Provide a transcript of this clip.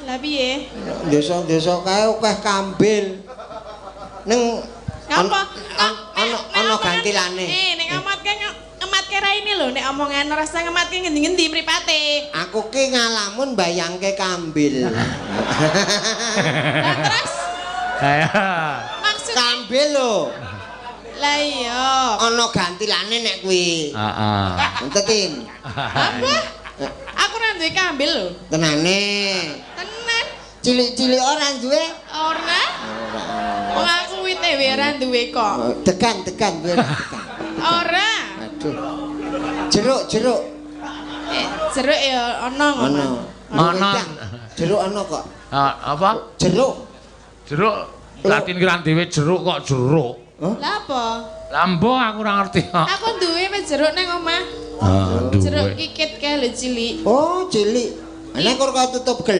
Lah piye? Desa-desa kae akeh kambil. Ning Ngapa? Ana gantilane. Nek ngamatke ngematke raine lho, nek omongan ora usah ngematke ngendi-ngendi mripate. Aku ki ngalamun bayangke kambil. Lah terus maksudnya Kambil lho. Lah iya. Ana gantilane nek kuwi. Heeh. Entetin. Apa? Aku ora duwe kambil lho. Tenane. Tenan. Cilik-cilik ora duwe? Ora. Wong aku wite ora duwe kok. Degan-degan duwe degan. Ora. Aduh. Jeruk-jeruk. Jeruk ya ana ngono. Ana. Jeruk ana kok. Apa? Jeruk. Jeruk. Latin ki ra dhewe jeruk kok jeruk. Lah apa? Lah mbo aku ora ngerti kok. Aku duwe wis jeruk nang omah. Ah, Jeruk duwe. kikit kae lho cilik. Oh, cilik. Ana kok tutup